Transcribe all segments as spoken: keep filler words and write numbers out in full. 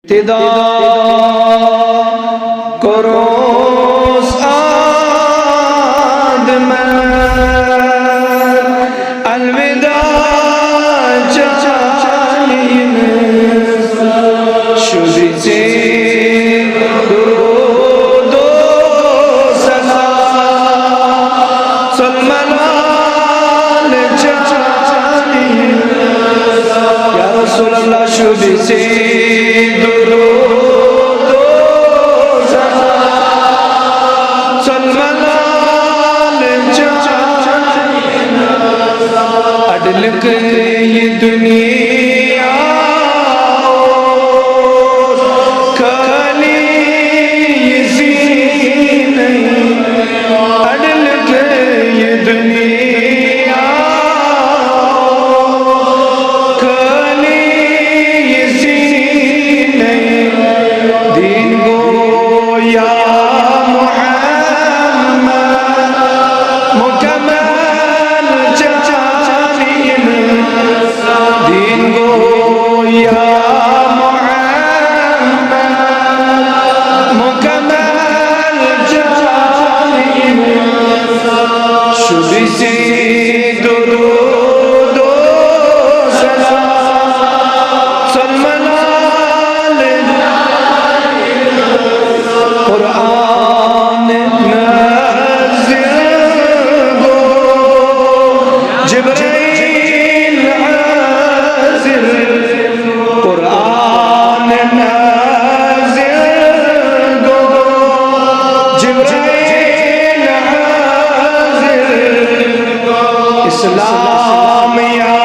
ابتدا کوٚرُس آدمس الوداع چانہِ یِنہٕ شُبہِ ژےٚ درود و سلام۔ ژۄل ملال چانہِ یِنہٕ یا رسول اللہ شُبہِ ژےٚ درود و سلام۔ ژۄل ملال چانہِ اڈٕلیُک یہِ دُنیا اوس خٲلی یہِ زیٖنَے۔ اڈٕلیُک یہِ دُنیا اوس خٲلی یہِ زیٖنَے۔ دیٖن گوٚو یا محمد مکمل چانہِ یِنہٕ۔ دیٖن گوٚو یا محمد مکمل چانہِ یِنہٕ۔ شُبہِ ژےٚ درود و سلام۔ ژۄل ملال قرآن نازل گوٚو، جبرائیل حاضر۔ قرآن نازل گوٚو، جبرائیل حاضر۔ اسلام یا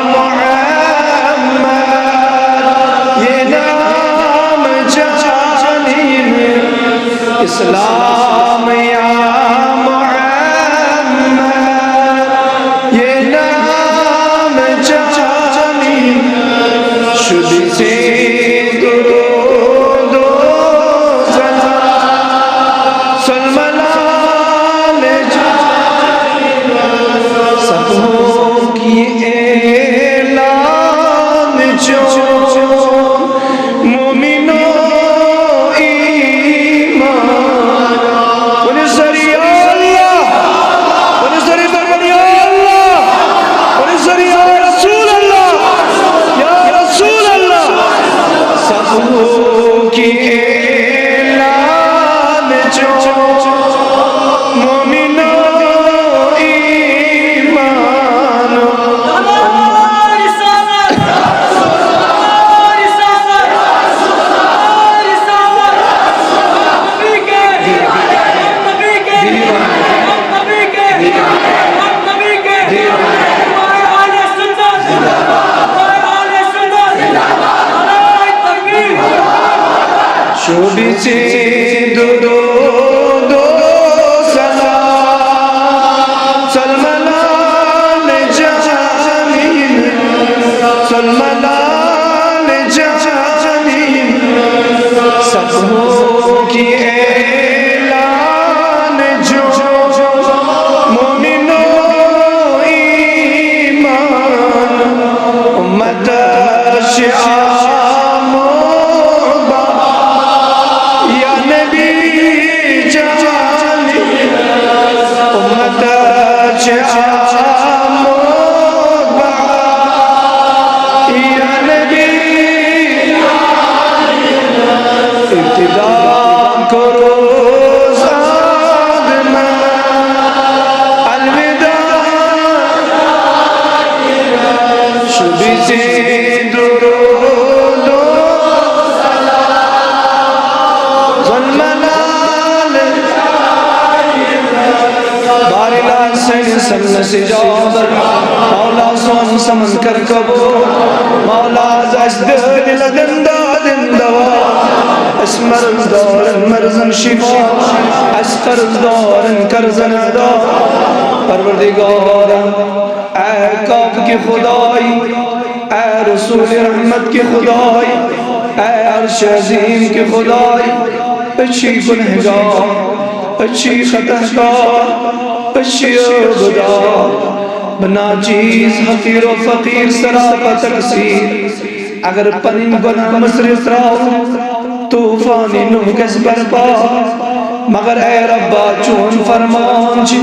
محمد، یہ نام چانہِ یِنہٕ۔ اسلام یا محمد، یہ نام چانہِ یِنہٕ۔ شُبہِ ژےٚ درود و سلام۔ ژۄل ملال چانہِ صفحوں کی اعلان چون مومنو ایمان۔ ؤنِو سٲری یا اللہ، ؤنِو سٲری، ؤنِو یا اللہ، ؤنِو سٲری یا رسول اللہ، یا رسول اللہ۔ صفحوں کی اعلان چون مومنو ایمان۔ شُبہِ ژےٚ درود و سلام۔ ژۄل ملال چانہِ یِنہٕ، ژۄل ملال چانہِ یِنہٕ۔ صفحوں کی اعلان جو مومنو ایمان۔ امت شام یا نبی جان، امت شام یا نبی۔ ابتدا کوٚرُس آدمس الوداع۔ شُبہِ ژےٚ درود و سلام۔ ظلم لال۔ بار الٰہی سٲنِس سمنس اجابت۔ مولا سون سمن کر قبول۔ مولا از اسہِ دِ دل دندا دن دوا۔ اسہِ مرض دارن مرضن شفا۔ اسہِ قرض دارن قرضن ادا۔ پروردگارا، اے کعبہ کہ خدائی، اے رسول رحمت کہ خدائی، اے عرش عظیم کہ خدائی، أسۍ چھِ گنہگار، أسۍ چھِ خطاکار، أسۍ چھِ عٲبدار، بہٕ ناچیز، حقیر و فقیر، سراپا تقصیر۔ اگر پنٕنۍ گۄناہ مٔژھرِتھ ترٛاوو، طوفانِ نوح گژھِ برپا۔ مگر اے ربا، چون فرمان چھُ،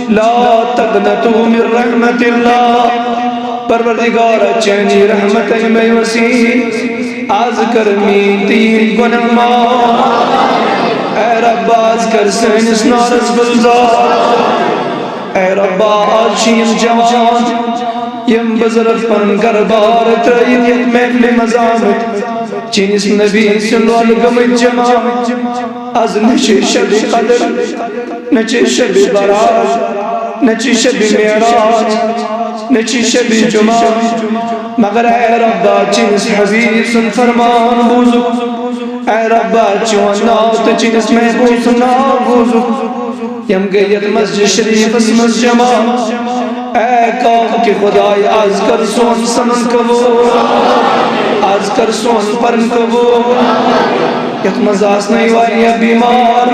لا تقنطوا من رحمت اللہ۔ پروردگارا، چٲنی رحمتَے مےٚ وسیع، از کر میٲنۍ تیٖتۍ گۄناہ معاف۔ اے ربا، از کر سٲنِس نارس گُلزار۔ اے ربا، آز چھِ یِم جوان، یِم بُزرگ پنُن گرٕ بار ترٲوِتھ یتھ محفلہِ منٛز آمٕتۍ، چٲنِس نبی سُنٛد رول گٔمٕتۍ جمع۔ از نہ چھِ شب قدر، نہ چھِ شب برات، نہ چھِ شب معراج، نہ چھِ شب جمعہ، مگر اے ربا، چٲنِس حبیب سُنٛد فرمان بوٗزُکھ۔ اے ربا، چون ناو تہٕ چٲنِس محبوب سُنٛد ناو بوٗزُکھ۔ یِم گٔے یتھ مسجد شریفس منٛز جمع۔ اے کعبہٕ کہِ خداے، از کر سون سنُن قبول، از کر سون پرُن قبول۔ یتھ منٛز آسنَے واریاہ بیمار۔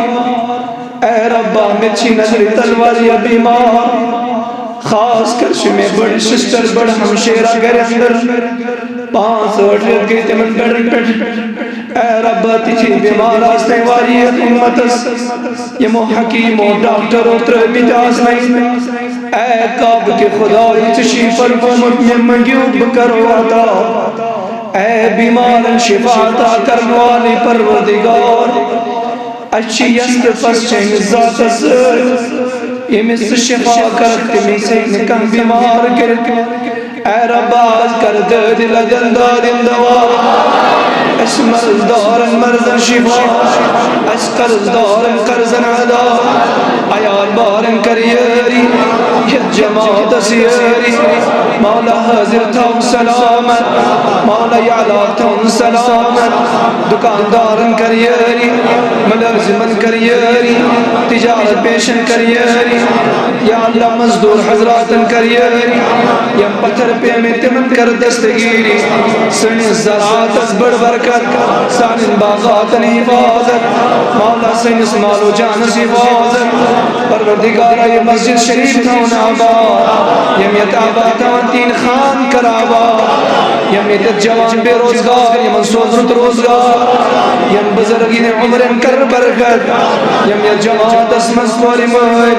اے ربا، مےٚ چھِ نظرِ تل واریاہ بیمار۔ خاص کر چھِ مےٚ بٔڑ سسٹر، بٔڑ ہمشیرہ گرِ اندر۔ پانٛژھ ٲٹھ رٮ۪تھ گٔے تِمن بیڈن پٮ۪ٹھ۔ اے ربا، تِتھی بیمار آسنَے واریاہ اُمتس، یِمو حکیمو ڈاکٹرو ترٲومٕتۍ آسنَے۔ اے کعبہٕ کہِ خداے، ژےٚ چھُے فرمومُت، مےٚ منٛگِو، بہٕ کرو عطا۔ اے بیمارن شفا عطا کرن والے پروردگار، اَسہِ چھِ یَژھ تہٕ پَژھ چٲنِس ذاتس سۭتۍ، ییٚمِس ژٕ شفا کَرَکھ، تٔمِس ہیٚکہِ نہٕ کانٛہہ بیمار کٔرِتھ۔ اے ربا، از کر دٲدِ لگن دادٮ۪ن دوا، اَسہِ مرض دارن مرضن شفا، اَسہِ قرض دارن قرضن ادا، عیال بارن کر یٲری، یَتھ جماعتس یٲری۔ مولا حٲضِر تھاو سلامت، مولا یہِ علاقہٕ تھاوُن سلامت۔ دُکاندارن کر یٲری، مُلٲزِمن کر یٲری، تجارت پیشن کر یٲری۔ یا اللہ، مزدور حضراتن کر یٲری، یِم پتھر پیمٕتۍ تِمن کر دستگیری۔ سٲنِس زراعتس بٔڑ برکت، سانٮ۪ن باغاتن حفاظت۔ مولا، سٲنِس مال و جانس حفاظت۔ پروردگارا، یہِ مسجد شریف تھاوُن آباد، یِم ییٚتہِ آباد تھاوان، تِہِنٛدۍ خان کر آباد۔ یِم ییٚتہِ جوان بے روزگار، یِمن سوز رُت روزگار۔ یِم بُزرگ، یِہِنٛدِ عمرن کر برکت۔ یِم یَتھ جماعتس منٛز کورِ مٲلۍ،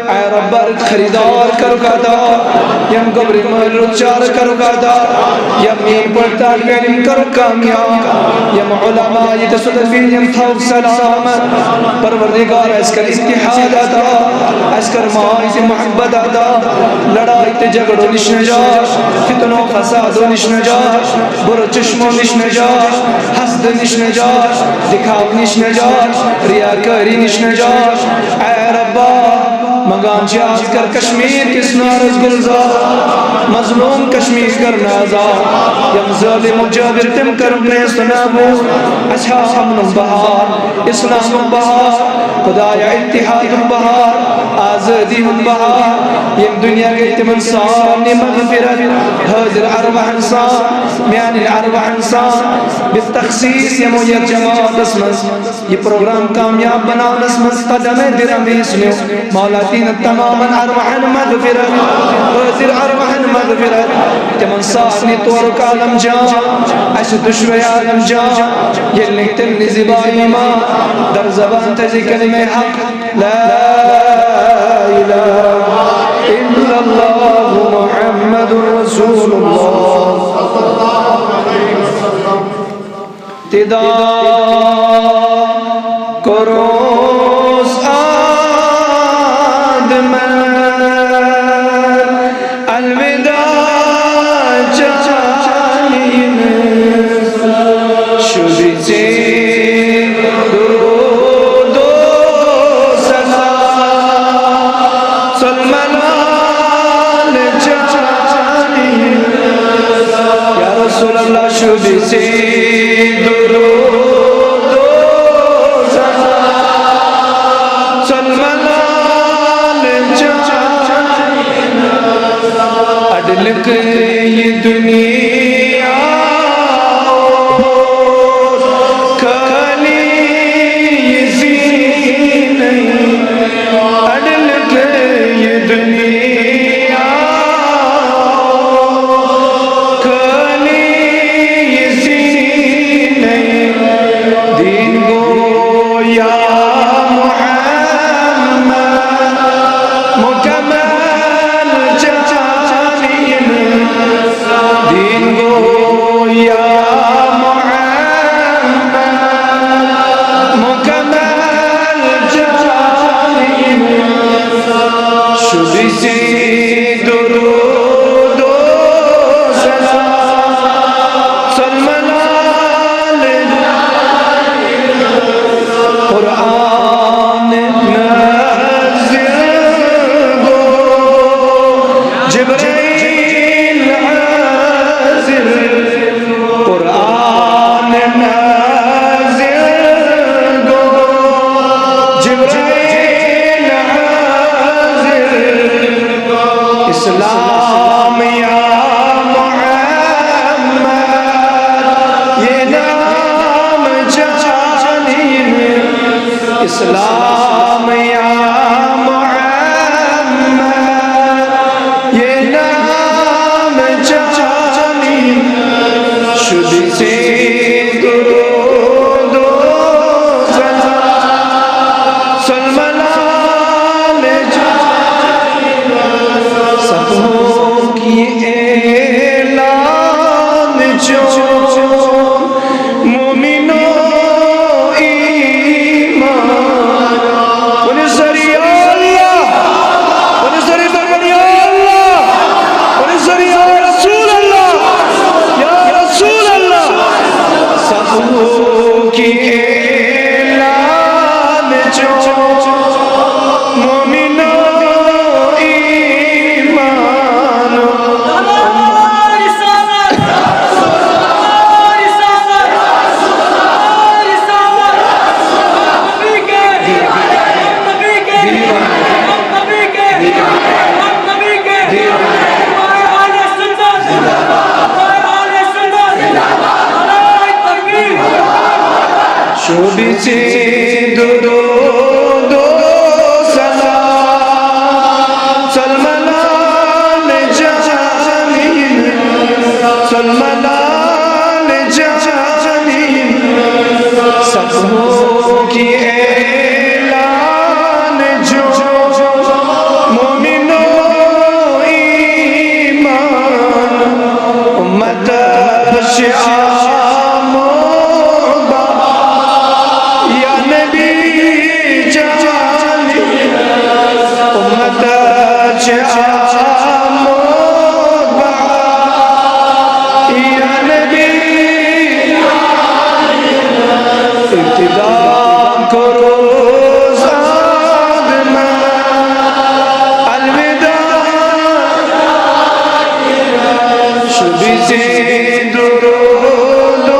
اے ربا، رٕتۍ خریدار کرُکھ عطا۔ یِم گوٚبرِ مٲلۍ رُت چارٕ کرُکھ عطا۔ یِم میٲنۍ پٲٹھۍ طالب علم کرُکھ کامیاب۔ یِم علماء ییٚتہِ سُہ دٔلیٖل یِم تھاوُکھ سلامت۔ پروردگار، اَسہِ کر اتحاد عطا، اَسہِ کر ماے تہٕ محبت عطا، لڑاے تہٕ جھگڑو نِش نجات، فتنو فسادو نِش نجات، بُرٕ چشمو نِش نجات، حسدٕ نِش نجات، دکھاو نِش نجات، ریاکٲری نِش نجات۔ اے ربا، منگان چھِ آز کر کشمیر کِس نارس گُلزار، مظلوم کشمیر کرن آزاد، یِم ظٲلم و جٲبر تِم کرن نیست و نابود۔ اَسہِ ہاو امنُک بہار، اسلامُک بہار، خدایا اتحادُک بہار، آزٲدی ہُنٛد بہار۔ ییٚمہِ دُنیا گٔے تِمن سارنٕے مغفرت، حٲضِر ارواحن سان، میانٮ۪ن ارواحن سان، بالتخصیص یِمو یتھ جماعتس منٛز یہِ پروگرام کامیاب بناونس منٛز قدم درمیس نیو۔ مولا، تِہنٛدٮ۪ن تمامن ارواحن مغفرت، حٲضِر ارواحن مغفرت، تِمن سارنٕے تورُک عالم جان، اَسہِ دُشوے عالم جان، ییٚلہِ نہٕ تِم نہِ زِبان ایمان در زبان تھزِ کلمہ حق، لا الہ الا اللہ محمد رسول اللہ۔ تدا کوٚرُس آدمن الوداع چانہِ یِنہٕ شُدِ ژےٚ درود و سلام۔ ژوٚل ملال چانہِ یِنہٕ یا رسول اللہ، شُدِ ژےٚ درود و سلام۔ ژوٚل ملال چانہِ اڈلکہٕ یہِ دُنیا اوس خٲلی یہِ زیٖنٕے۔ اڈلکہٕ یہِ دُنیا اوس خٲلی سلام یا محمد، یہ نام جانی شد سے درود و سلام۔ سلمان جانی صفوں کی اعلان جو مومنو ایمان۔ ونیو سٲری یا اللہ، ونیو سٲری دۄشوٕنی یا اللہ، ونیو سٲری یا رسول اللہ، یا رسول اللہ۔ صفوں کی اعلان جو مومنو ایمان۔ شد سے درود و سلام۔ سلمان جانی، سلمان جانی، صفوں کی اعلان جو مومنو ایمان۔ امت شعار یا نبی جانی، امت شعار یا نبی، ابتدا کرو زاد میں الوداع۔ شبی سے درود و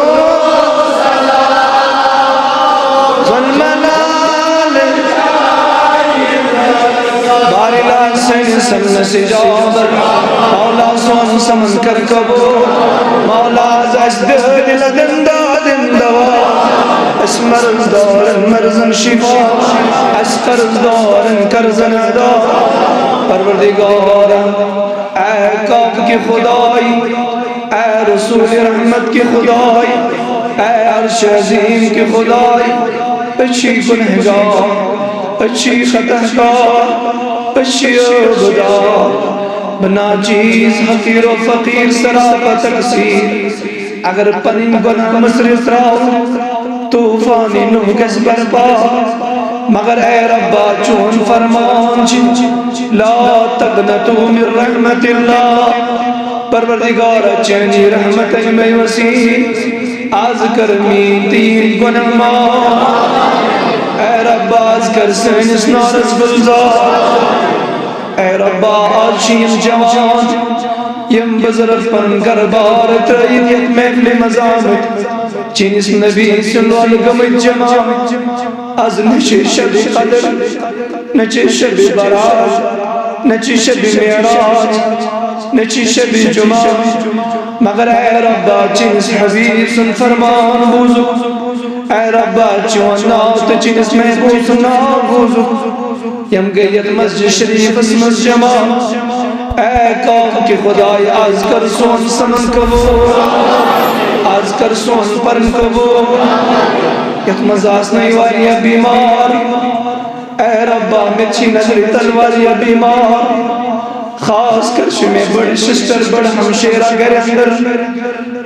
سلام۔ ظلم نال بارلا سن سن سجاد۔ مولا سون سمن کر قبول۔ مولا از دل دندا دندا۔ اس مرض دارن مرضن شفا، اس قرض دارن قرضن ادا۔ پروردگارا، اے کعبہ کی خدائی، اے رسول رحمت کی خدائی، اے عرش عظیم کی خدائی، اچھی گنہگار، اچھی خطاکار، اچھی عبدار، بناچیز حقیر و فقیر سراپا تقصیر۔ اگر پنن گناہ مصرف تراو، طوفان نوح گژھِ برپا۔ مگر اے ربا، چون فرمان چھُ، لا تقنطوا من رحمت اللہ۔ پروردگارا، چانی رحمت میں وسیع، از کر میٲنۍ تیٖن گناہ معاف۔ اے ربا، از کر سٲنِس نارس گلزار۔ اے ربا، آز چھِ یِم جوان، یِم بزرگ پنُن گرٕ بار ترٲیِتھ یتھ محفلہِ منٛز آمٕتۍ، چٲنِس نبی سُنٛد ولہٕ گٔمٕتۍ جمع۔ از نہ چھِ شب قدر، نہ چھِ شب برات، نہ چھِ شب معراج، نہ چھِ شب جمعہ، مگر اے ربا، چٲنِس حبیب سُنٛد فرمان بوٗزُکھ۔ اے ربا، چون ناو تہٕ چٲنِس محبوب سُنٛد ناو بوٗزُکھ۔ یم گٔے یتھ مسجد شریفس منٛز جمع۔ اے کعبہ کہ خدای، از کر سون سمن قبول، از کر سون پرن قبول۔ یتھ منٛز آسنے واریاہ بیمار۔ اے ربا، مےٚ چھی نظرِ تل واریاہ بیمار۔ خاص کر چھِ مےٚ بٔڑ سسٹر، بٔڑ ہمشیرہ گرِ اندر۔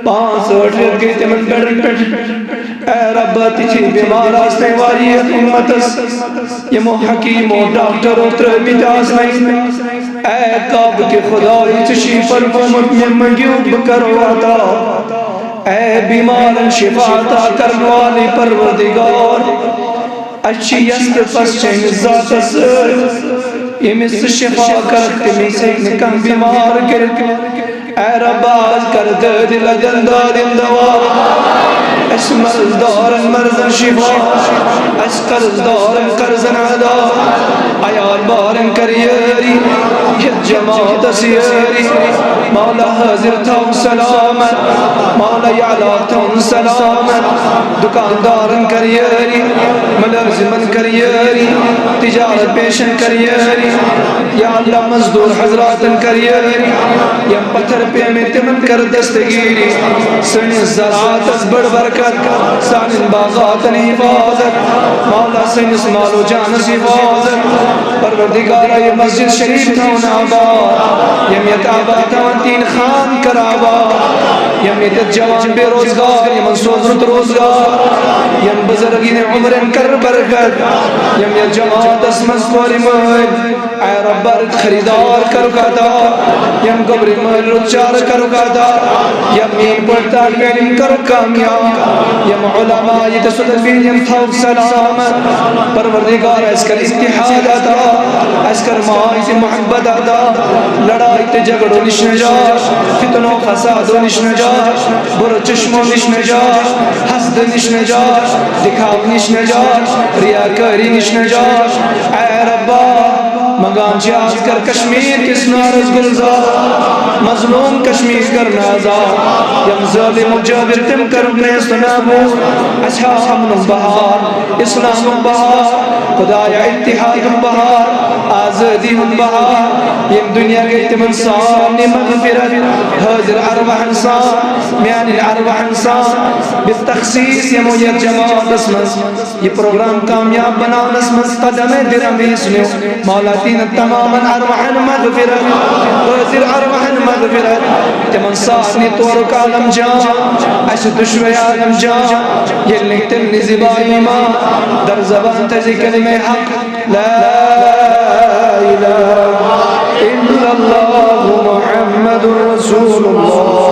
پانٛژھ ٲٹھ رٮ۪تھ گٔے تِمن بیڈن پٮ۪ٹھ۔ اے ربا، تِتھی بیمار آسنے واریاہ امتس، یِمو حکیمو ڈاکٹرو ترٲومٕتۍ آسنے۔ اے کعبہ کہ خدای، ژےٚ چھُے فرمومُت، مےٚ منٛگِو، بہٕ کرو عطا۔ اے بیمارن شفا عطا کرن والے پروردگار، اَسہِ چھِ یَس تہٕ پَس چٲنِس ذاتَس سۭتۍ، ییٚمِس ژٕ شفا کَرَکھ، تٔمِس ہیٚکہِ نہٕ کانٛہہ بیمار کٔرِتھ۔ اے ربا، از کر دٲدِ لدن دادن دوا۔ اے مرض دارن مرضن شفا، اسہِ قرض دارن قرضن ادا، عیال بارن کر یٲری، یتھ جماعتس یٲری، مولا حاضر تھاوُن سلامت، مولا یہِ علاقہٕ تھاوُن سلامت، دکاندارن کر یٲری، ملٲزمن کر یٲری، تجارت پیشن کر یٲری، یا اللہ مزدور حضراتن کر یٲری، یم پتھر پیمٕتۍ تمن کر دستگیری، سٲنِس زراعتس بڑ برکت، سانٮ۪ن باغاتن حفاظت، مولا سٲنِس مال و جانس حفاظت۔ پروردگارا، یہِ مسجد شریف تھاوُن آباد، یم یتھ آباد تھاوان تین خان کر آباد، یم یتھ جوان بے روزگار، یمن سوز رُت روزگار، یم بزرگ یِہنٛدِ عمرن کر برکت، یم یتھ جماعتس منٛز کورِ مٲلۍ، اے رب، رٕتۍ خریدار کرُکھ عطا، یم گوٚبرِ مٲلۍ رُت چارٕ کرُکھ عطا، یم میٲنۍ پٲٹھۍ طالب علم کرُکھ کامیاب، یم علماء ییٚتہِ سُہ دٔپِن یم تھاوُکھ سلامت۔ پروردگار، اسہِ کر اتحاد عطا، اسہِ کر ماے تہٕ محبت عطا، لڑاے تہٕ جھگڑو نِش نجات، فتنو فسادو نِش نجات، برٕ چشمو نِش نجات، حسد نِش نجات، دکھاو نِش نجات، ریاکٲری نِش نجات۔ اے ربا، منگان چھِ آز کر کشمیر کِس نارس گلزار، مظلوم کشمیر کرن آزاد، یم ظالم و جابر تِم کرن نیست و نابود۔ اسہِ ہاو امنُک بہار، اسلامُک بہار، خدایا اتحادُک بہار، آزٲدی ہُنٛد بہار، یم دنیا گٔے تِمن سارنٕے مغفرت، حٲضِر ارواحن سان، میانٮ۪ن ارواحن سان، بالتخصیص یمو یتھ جماعتس منٛز یہِ پروگرام کامیاب بناونس منٛز قدم دِ رمیس نیو، مولا تِہنٛدٮ۪ن تمامن ارواحن مغفرت، حٲضِر ارواحن مغفرت، تِمن سارنٕے تورُک عالم جان، اسہِ دُشوے عالم جان، ییٚلہِ نہٕ تِم نہِ زِبان ایمان در زبان تھٲوزِ کلمہ حق، لا الہ الا اللہ محمد رسول اللہ۔